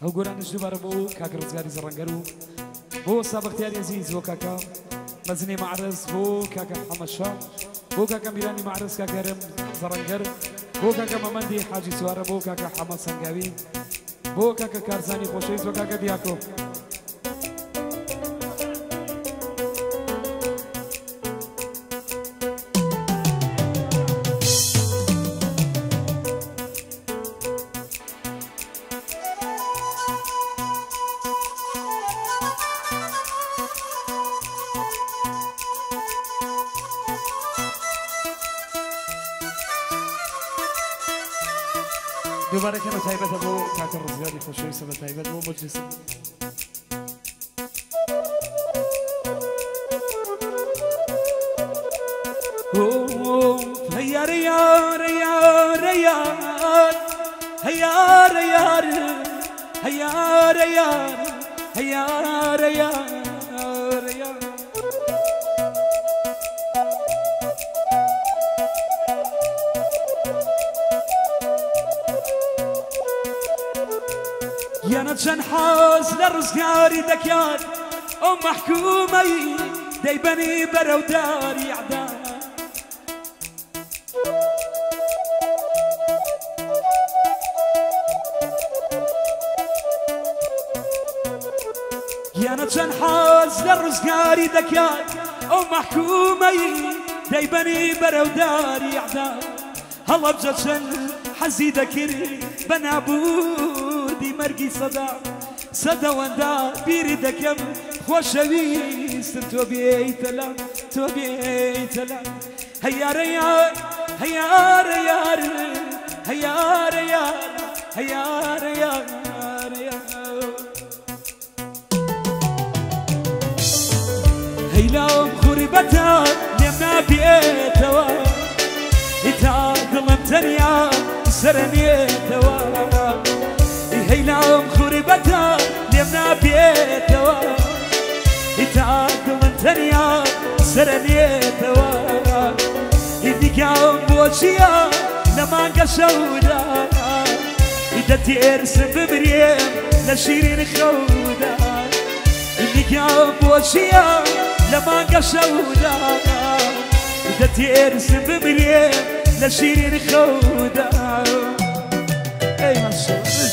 ئەو گۆرانیش دووبارە بۆ کاکە ڕزگاری زەڕەنگەر و بۆ سابەختیاری ئەزیز، بۆ کاکە مەزنی مەعرەز، بۆ کاکە حەمەشا، بۆ کاکە میرانی مەعرەز، کاکە هەرێم زەڕەنگەر، بۆ کاکە مەمەندی حاجی سوارە، بۆ کاکە حەمە سەنگاوی، بۆ کاکە کارزانی خۆشەویست، بۆ کاکە دیاکۆ. دووبارە کەمە تایبەتە بۆ کاکە ڕزگاری خۆشەویستە، بە تایبەت بۆ مەجلیس. هەیارە یارە یارە یار، هەیارە یار، هەیارە یار، هەیارە یار یار. یانە چەند حەز لە ڕزگاری دەکات، ئەو مەحکومەی دەیبەنی بەرەو داری ئەعدام. یانە چەند حەز لە ڕزگاری دەکات، ئەو مەحکومەی دەیبەنی بەرەو داری ئەعدام. هەڵەبجە چەند حەزی دەکرد بە نابودی مەرگی سەدا، سەدەوەندا بیری دەکەم خۆشەویستم تۆ بێیتەلا، تۆ بێیتەلا. هەیارە یار، هەیارە یار، هەیارە یار، هەیارە یار یار. هەیلام غوربەتە لێم نابێتەوە، تا دڵم تەنیا سەرنێتەوە. هەیلام غوربەتە لێم نابێتەوە، تا دڵم تەنیا سەرنێتەوە. دیگام بۆچیە لە مانگە شەودا، دەتێرسم بمرێم لە شیرین خەودا. دیگام بۆچیە لە مانگە شەودا، دەتێرسم بمرێم لە شیرین خەودا. ئەی ماشەڵڵا.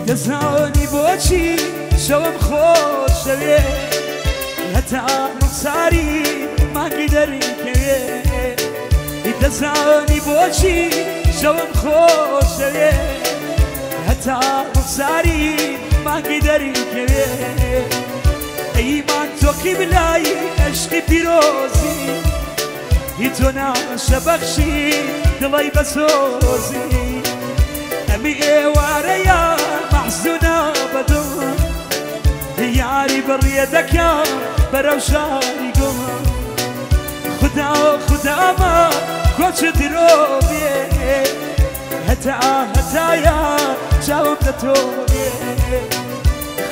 دەزانی بۆچی شەوم خۆشەوێ، هەتا ڕوخساری مانگی دەرکەوێ. دەزانی بۆچی شەوم خۆشەوێ، هەتا ڕوخساری مانگی دەرکەوێ. ئەیمان تۆ قیبلای عشقی پیرۆزی، هی تۆ ناشە بەخشی دڵی بەسۆزی. ئەمی ئێوارەیە مەحزونە بەدڵ، یاری بڕیە دەکەم بەرەو شاری گوڵ. خودا خوداما کۆچ درۆ بێ، هەتا هەتایە چاوم لە تۆ بێ.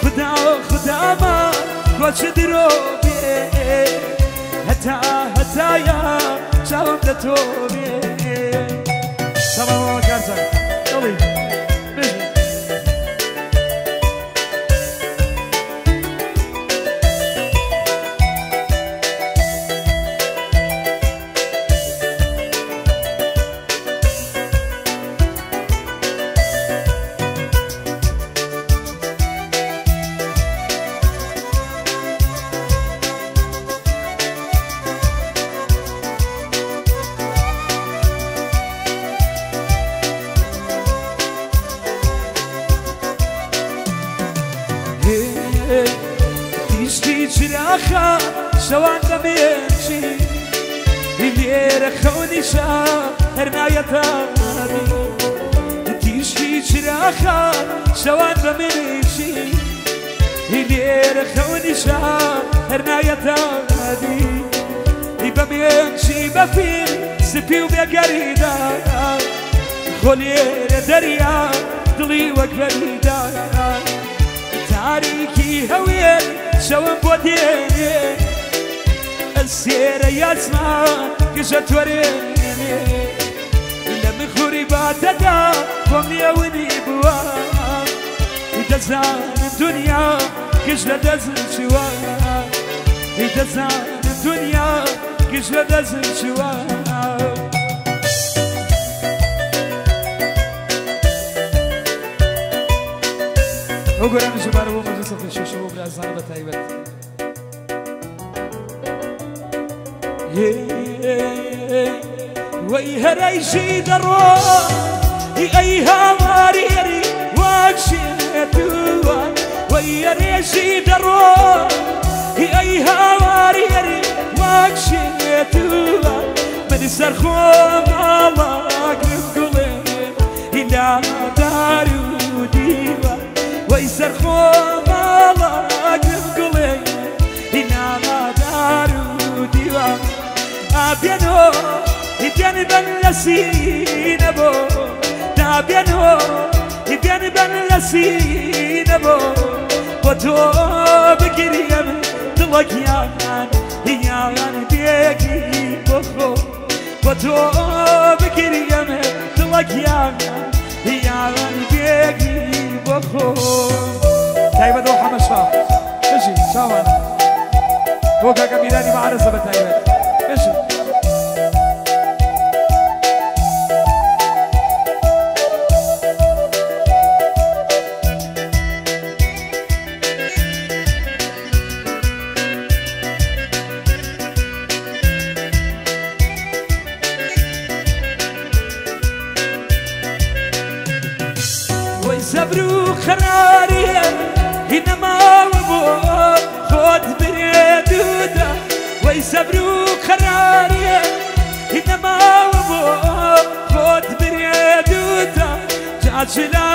خودا خوداما کۆچ درۆ بێ، هەتا هەتایە چاوم لە تۆ بێ. سەڵام کارزان دڵی بژی. تیشکی چراخە شەوان دەمێنچی، لێرە خەونیشە هەر نایەتە دی تیشکی چراخە شەوان بە منیشی لێرە خەونیشە هەر نایەتە دی بە مێنچی بەفیر سپی و بێگەریدا خۆ لێرە دەریا دڵی وەک بەریدا تاریکی هەوێن شەوم بۆ دێنێ ئەسێرە یاسمان گژە تۆرێنێ لە مخوری باتەدا بۆم نیەونی بووە دەزانم دنیا گژ لە دەستم چووە دەزانم دنیا گژ لە دەستم چووە ئەو گۆرانی ژمارە بۆ مەجلسە پێشکەشە بۆ برازانە بە تایبەت وەی هەرەیژی دەڕۆ ئەی هاواری هەری وەک شێتووە وەی هەرێژی دەڕۆ ئەی هاواری هەری وەک شێتووە من سەرخۆم ئاڵاگرم گوڵێ هیلا دار و دیوە وەی سەرخۆم ئاڵاگرم گوڵێ هیلا دار و دیوە ئابێنۆ بێن بن لە سینە بۆ دابێنۆ بێن بن لە سینە بۆ بۆ تۆ بگریم دڵەکیان یان بێگی بۆ خۆ بۆ تۆ بگریم دڵەکیان یان بێگی بۆ خۆ تایبەت بۆ حەمەشا بژی چاوان بۆ کاکە میرانی مەعرەزە بە تایبەت بژی زەبر و خەرارێ هینەماوە بۆ خۆت برێ دوودا وەی زەبر و خەرارێ هینەماوە بۆ خۆت برێ دوودا جاچلا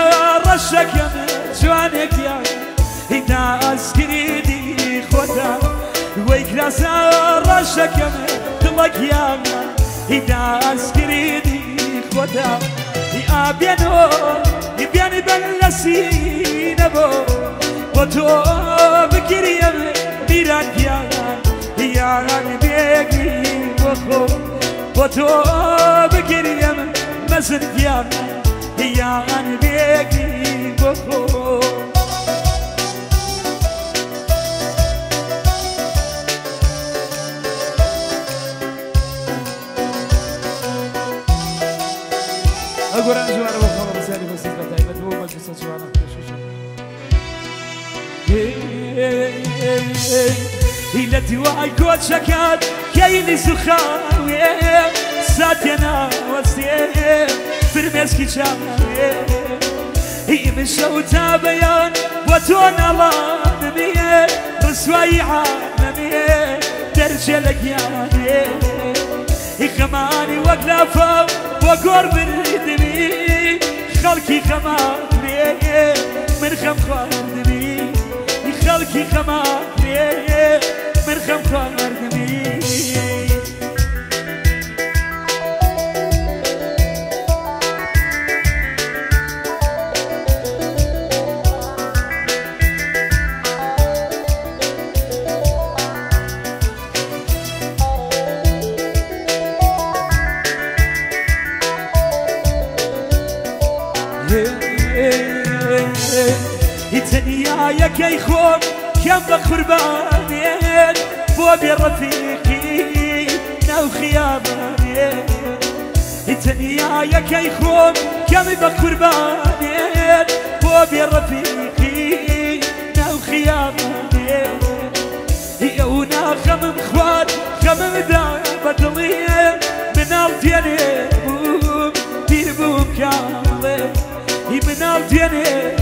ڕەشەکەم جوانێکیان هینا ئەسکریدی خۆدا وەی کراسە ڕەشەکەم دڵەکیان هینا ئەسکریدی خۆدا ئابێنۆ بێن بن لە سینە بۆ بۆ تۆ بگریم میران گیان یان بێگی بۆ خۆ بۆ تۆ بگریم مەزن گیان یان بێگی بۆ خۆ ئەگۆران جوانە بۆ خەڵە بەسیاری بەسیز بە تایبەت بۆ مەجلسە جوانە پێشکەشە لە دوای کۆچەکات کەیلی سوخاوێ ساتێ ناوەستێ فرمێسکی چاوێ ئیمشەو تا بەیان بۆ تۆ ناڵانمیێ ڕسوایی عالەمیێ دەرچێ لە گیانێ خەمانی وەک لافاو بۆ گۆڕ بردمی خەڵکی خەمانێ من خەم خواردمی خەڵکی خەمانێ من خەم خواردمی تەنیایەکەی خۆم کەم بە قوربانێت بۆ بێڕەفیقی ناو خیابانێ تەنیایەکەی خۆم کەم بە قوربانێت بۆ بێڕەفیقی ناو خیابانێ ئەو ناخەمم خوارد خەمم دا بە دڵێ مناڵ تێنێ بووم پیر بووم کاڵێ مناڵ تێنێ